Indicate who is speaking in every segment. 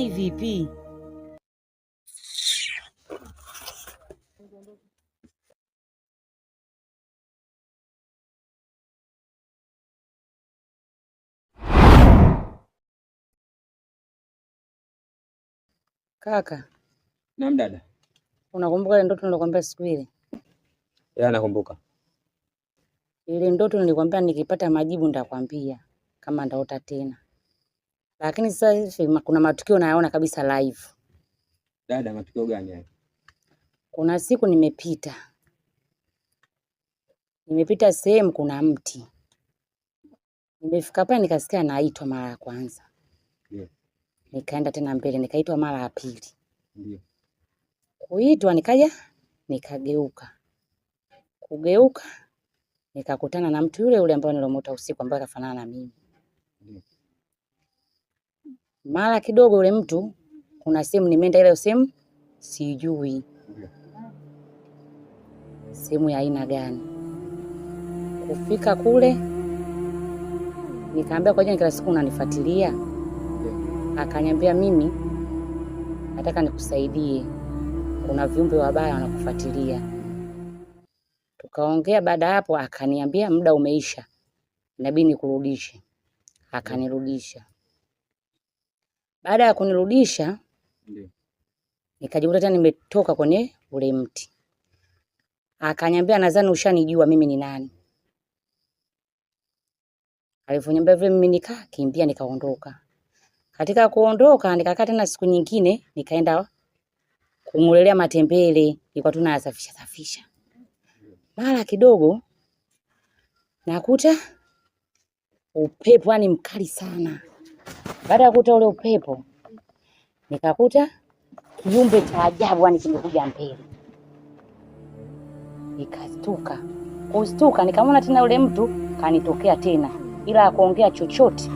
Speaker 1: Hii vipi? Kaka,
Speaker 2: Naam dada.
Speaker 1: Unakumbuka ile ndoto nilikwambia siku ile?
Speaker 2: Ya, nakumbuka.
Speaker 1: Ile ndoto nilikwambia nikipata majibu nitakwambia kama ndaota tena. Lakini sasa hivi kuna matukio nayaona kabisa live.
Speaker 2: Dada, matukio gani hayo?
Speaker 1: Kuna siku nimepita. Nimepita sehemu kuna mti. Nimefika pale nikasikia naitwa mara ya kwanza.
Speaker 2: Ndio.
Speaker 1: Nikaenda tena mbele nikaitwa mara ya pili.
Speaker 2: Ndio.
Speaker 1: Kuitwa nikaja nikageuka. Kugeuka nikakutana na mtu yule yule ambaye nilimuota usiku ambaye akafanana na mimi.
Speaker 2: Ndio.
Speaker 1: Mara kidogo yule mtu kuna sehemu nimeenda, ile sehemu sijui
Speaker 2: Ndio.
Speaker 1: sehemu ya aina gani. Kufika kule nikaambia, kwa nini kila siku unanifuatilia?
Speaker 2: Ndio.
Speaker 1: Akaniambia, mimi nataka nikusaidie, kuna viumbe wabaya wanakufuatilia. Tukaongea. Baada hapo akaniambia muda umeisha, inabidi nikurudishe. Akanirudisha. Baada ya kunirudisha,
Speaker 2: Ndio.
Speaker 1: nikajikuta tena nimetoka kwenye ule mti. Akaniambia, nadhani ushanijua mimi ni nani. Alivyoniambia vile, mimi nikakimbia nikaondoka. Katika kuondoka nikakaa tena siku nyingine, nikaenda kumulelea matembele, nilikuwa tu nayasafisha safisha. Mara kidogo nakuta upepo yani mkali sana. Baada ya kukuta ule upepo, nikakuta kiumbe cha ajabu yani kimekuja mbele. Nikastuka. Kustuka nikamwona tena yule mtu kanitokea tena, ila hakuongea chochote,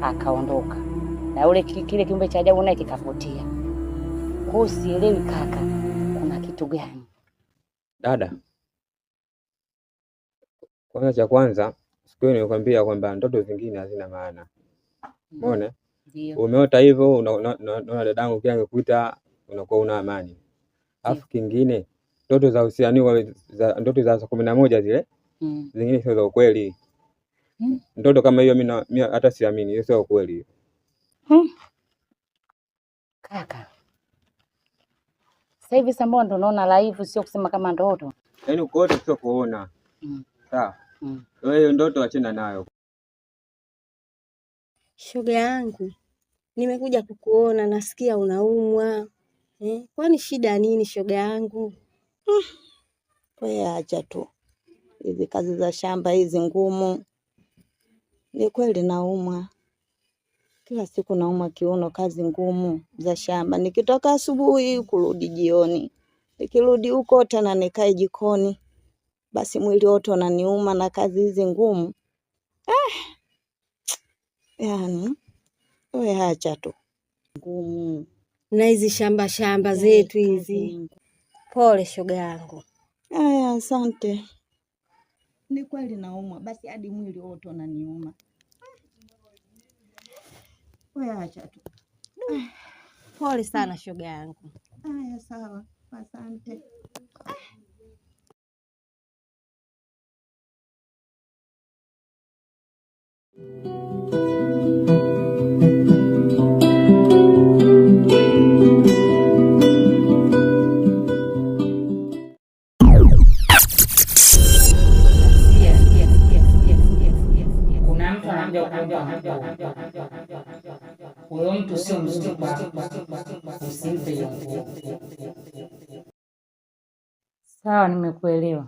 Speaker 1: akaondoka. Na yule kile kiumbe cha ajabu naye kikapotea. Kwa hiyo sielewi kaka, kuna kitu gani?
Speaker 2: Dada, kwanza cha kwanza siku hiyo nilikwambia kwamba ndoto zingine hazina maana. Umeona?
Speaker 1: Ndio.
Speaker 2: Umeota hivyo unaona dadangu kila angekuita unakuwa una amani. Alafu kingine ndoto za usiani za ndoto za saa 11 zile zingine sio za ukweli. Ndoto kama hiyo mimi hata siamini, hiyo sio ukweli.
Speaker 1: Kaka, sasa hivi sasa mbona ndo naona live, sio kusema kama ndoto.
Speaker 2: Yaani kuota sio kuona. Sawa. Wewe ndoto achana nayo.
Speaker 3: Shoga yangu, nimekuja kukuona, nasikia unaumwa. Kwani shida nini shoga yangu?
Speaker 4: Wewe acha tu. Hizi kazi za shamba hizi ngumu. Ni kweli naumwa. Kila siku naumwa kiuno, kazi ngumu za shamba. Nikitoka asubuhi kurudi jioni. Nikirudi huko tena nikae jikoni. Basi mwili wote unaniuma na kazi hizi ngumu. Yaani, wewe acha tu. Ngumu.
Speaker 3: Na hizi shamba shamba zetu hizi. Pole shoga yangu.
Speaker 4: Aya, asante. Ni kweli naumwa, basi hadi mwili wote unaniuma. Wewe acha tu.
Speaker 3: Pole sana shoga yangu.
Speaker 4: Aya, sawa. Asante.
Speaker 1: Kuna mtu anakuja kuomba nguo. Huyo mtu sio mzuri kwako. Usimpe hiyo nguo. Sawa, nimekuelewa.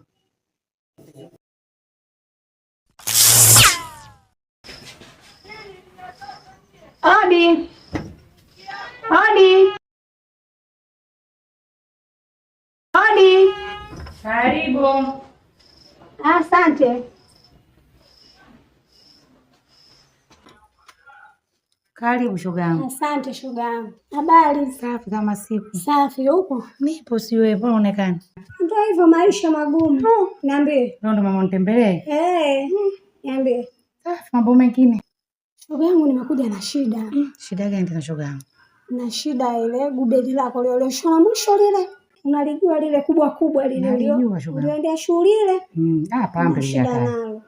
Speaker 5: Odi. Odi. Odi.
Speaker 1: Karibu.
Speaker 5: Asante.
Speaker 1: Karibu shoga yangu.
Speaker 5: Asante shoga yangu. Habari?
Speaker 1: Safi kama siku.
Speaker 5: Safi, upo?
Speaker 1: Nipo, si wewe, mbona unaonekana?
Speaker 5: Ndio hivyo maisha magumu. Niambie.
Speaker 1: Leo ndo mama unitembelee?
Speaker 5: Niambie.
Speaker 1: Safi, mambo mengine.
Speaker 5: Shoga yangu, nimekuja na shida.
Speaker 1: Shida gani tena shoga yangu?
Speaker 5: Na shida ile gubeli lako lile ulioshona mwisho lile. Unalijua lile kubwa kubwa lile
Speaker 1: Nalijua shoga yangu.
Speaker 5: ulioendea shughuli ile.
Speaker 1: Ah,
Speaker 5: Na
Speaker 1: pambe
Speaker 5: shida
Speaker 1: lile.
Speaker 5: nalo.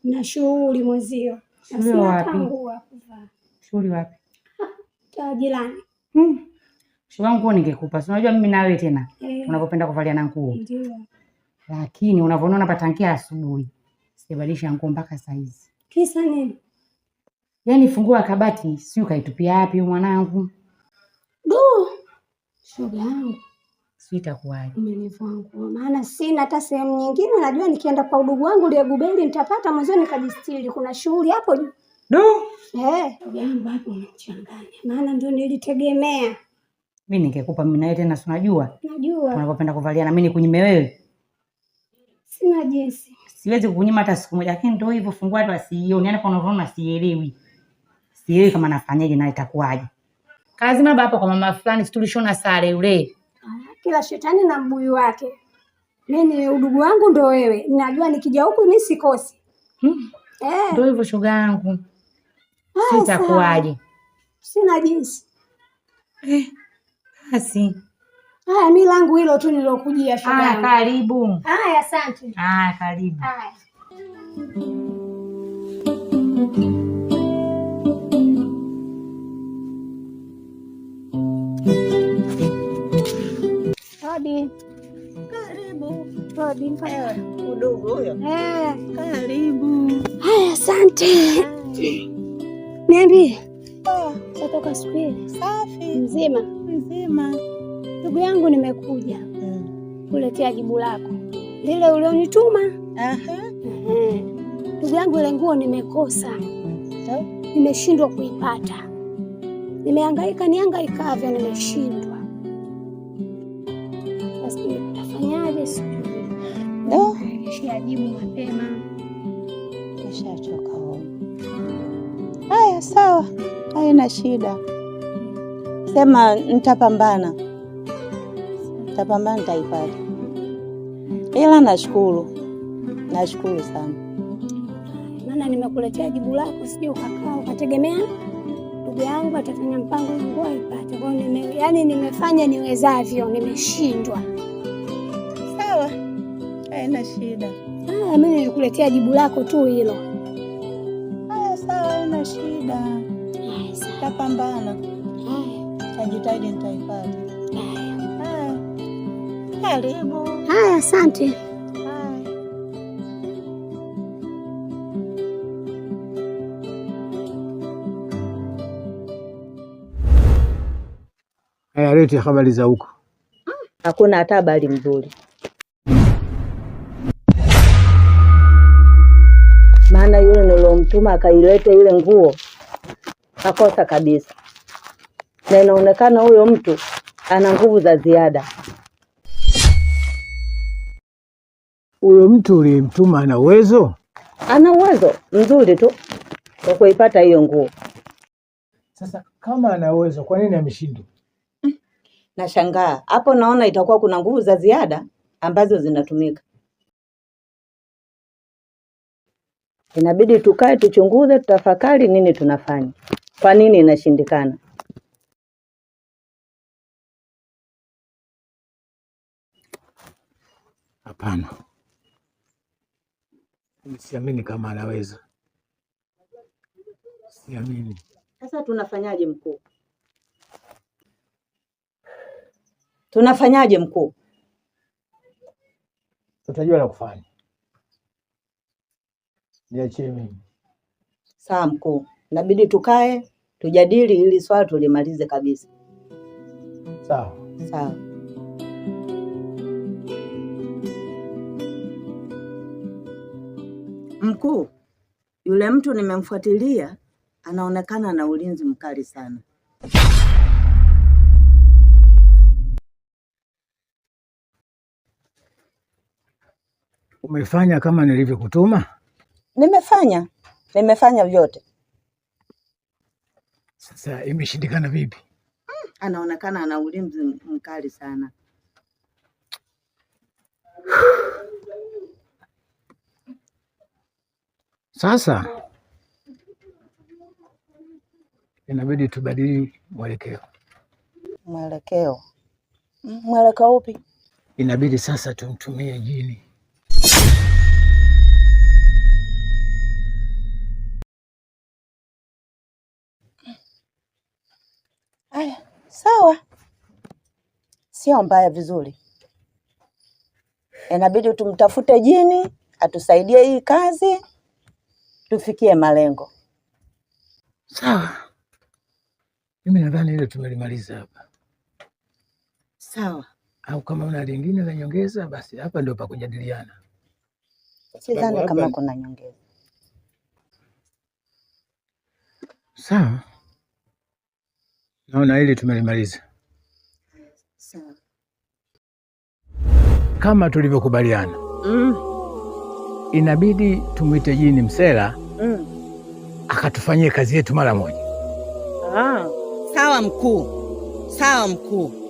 Speaker 5: Na shughuli mwenzio. Na
Speaker 1: Shughuli
Speaker 5: sina hata
Speaker 1: wapi?
Speaker 5: nguo ya kuvaa.
Speaker 1: Shughuli wapi?
Speaker 5: Ta jirani.
Speaker 1: Shoga yangu, nguo ningekupa. Si unajua mimi na wewe tena
Speaker 5: Eh,
Speaker 1: unavyopenda kuvalia na nguo.
Speaker 5: ndio.
Speaker 1: Lakini unavyoona patangia asubuhi. Sijabadilisha nguo mpaka saa hizi.
Speaker 5: Kisa nini?
Speaker 1: Yaani fungua kabati, sijui kaitupia wapi mwanangu.
Speaker 5: Du, shoga yangu
Speaker 1: Sijui itakuwaje.
Speaker 5: umenivua nguo, maana sina hata sehemu nyingine. Najua nikienda kwa udugu wangu ile gubeli nitapata mwenzio nikajistiri. Kuna shughuli hapo juu.
Speaker 1: Du,
Speaker 5: Eh, shoga yangu hapo umenichanganya, maana ndio nilitegemea.
Speaker 1: mimi ningekupa mimi na wewe tena, si unajua
Speaker 5: Najua
Speaker 1: unavyopenda kuvalia na mimi nikunyime wewe.
Speaker 5: sina jinsi.
Speaker 1: Siwezi kukunyima hata siku moja, lakini ndio hivyo, fungua tu asiione. Yaani kwa unavyoona sielewi. Sielewi kama nafanyaje na itakuwaje. Kazi baba hapo kwa mama fulani, si tulishona sare yule.
Speaker 5: Ah, kila shetani na mbuyu wake. Mimi udugu wangu ndio wewe, najua nikija huku mimi sikosi. Eh,
Speaker 1: Ndio hivyo shoga yangu. Si
Speaker 5: haya sawa,
Speaker 1: itakuwaje.
Speaker 5: sina jinsi.
Speaker 1: Basi.
Speaker 5: Haya, mi langu hilo tu nilokujia shoga
Speaker 1: Haya,
Speaker 5: yangu.
Speaker 1: karibu.
Speaker 5: Haya, asante.
Speaker 1: Haya, karibu.
Speaker 5: Haya. Hodi.
Speaker 4: Karibu.
Speaker 5: Hodi.
Speaker 4: Udugu huyo.
Speaker 5: Eh.
Speaker 4: Karibu.
Speaker 5: Haya, asante. Niambie,
Speaker 4: Ah,
Speaker 5: katoka siku ile
Speaker 4: safi.
Speaker 5: mzima?
Speaker 4: Mzima.
Speaker 5: Ndugu yangu, nimekuja kuletea jibu lako lile ulionituma.
Speaker 4: Aha.
Speaker 5: Ehe. Ndugu yangu, ile nguo nimekosa, nimeshindwa kuipata, nimehangaika nihangaikavyo, nimeshindwa. Sasa nitafanyaje? Sijui.
Speaker 4: Do,
Speaker 5: Nishia jibu mapema.
Speaker 4: nishachoka wewe. Haya, sawa, haina shida. Sema nitapambana, nitapambana, nitaipata. Ila nashukuru, nashukuru sana.
Speaker 5: Maana nimekuletea jibu lako, sije ukakaa ukategemea ndugu yangu atafanya mpango wa nguo aipate. Kwa hiyo yaani nimefanya niwezavyo, nimeshindwa.
Speaker 4: Sawa, haina shida.
Speaker 5: Haya, mimi nilikuletea jibu lako tu hilo.
Speaker 4: Haya, sawa, haina shida.
Speaker 5: Haya, sawa.
Speaker 4: Nitapambana,
Speaker 5: Haya,
Speaker 4: nitajitahidi, nitaipata.
Speaker 5: haya.
Speaker 4: Haya, karibu.
Speaker 5: Haya, asante.
Speaker 4: Haya.
Speaker 6: Haya, lete habari za huko.
Speaker 4: Hakuna hata habari mzuri, maana yule nilomtuma akailete ile nguo kakosa kabisa, na inaonekana huyo mtu ana nguvu za ziada.
Speaker 6: Huyo mtu uliyemtuma ana uwezo?
Speaker 4: Ana uwezo mzuri tu wa kuipata hiyo nguo.
Speaker 6: Sasa kama ana uwezo, kwa nini ameshindwa?
Speaker 4: Nashangaa hapo, naona itakuwa kuna nguvu za ziada ambazo zinatumika. Inabidi tukae tuchunguze, tutafakari nini tunafanya, kwa nini inashindikana.
Speaker 6: Hapana, mimi siamini kama anaweza, siamini.
Speaker 4: Sasa tunafanyaje mkuu? Tunafanyaje mkuu?
Speaker 6: Tutajua la kufanya, niachie mimi.
Speaker 4: Sawa mkuu, inabidi tukae tujadili ili swala tulimalize kabisa.
Speaker 6: Sawa.
Speaker 4: Sawa. Mkuu, yule mtu nimemfuatilia, anaonekana na ulinzi mkali sana.
Speaker 6: Umefanya kama nilivyokutuma?
Speaker 4: Nimefanya vyote.
Speaker 6: Sasa imeshindikana vipi?
Speaker 4: Anaonekana ana ulinzi mkali sana.
Speaker 6: Sasa Inabidi tubadili mwelekeo.
Speaker 4: Mwelekeo? Mwelekeo upi?
Speaker 6: Inabidi sasa tumtumie jini.
Speaker 4: Aya, sawa, sio mbaya, vizuri. Inabidi tumtafute jini atusaidie hii kazi, tufikie malengo.
Speaker 6: Sawa, mimi nadhani ile tumelimaliza hapa.
Speaker 4: Sawa,
Speaker 6: Au kama una lingine la nyongeza, basi hapa ndio pa kujadiliana. Kwa sababu
Speaker 4: sidhani kama
Speaker 6: hapa
Speaker 4: kuna nyongeza.
Speaker 6: sawa, naona hili tumelimaliza
Speaker 4: Sawa.
Speaker 6: kama tulivyokubaliana. Inabidi tumwite jini Msela akatufanyie kazi yetu mara moja.
Speaker 4: Sawa mkuu, sawa mkuu.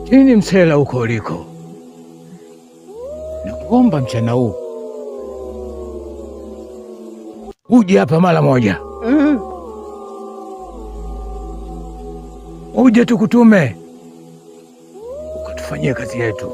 Speaker 6: Jini Msela, huko uliko, nakuomba mchana huu uje hapa mara moja. Uje tukutume ukatufanyie kazi yetu.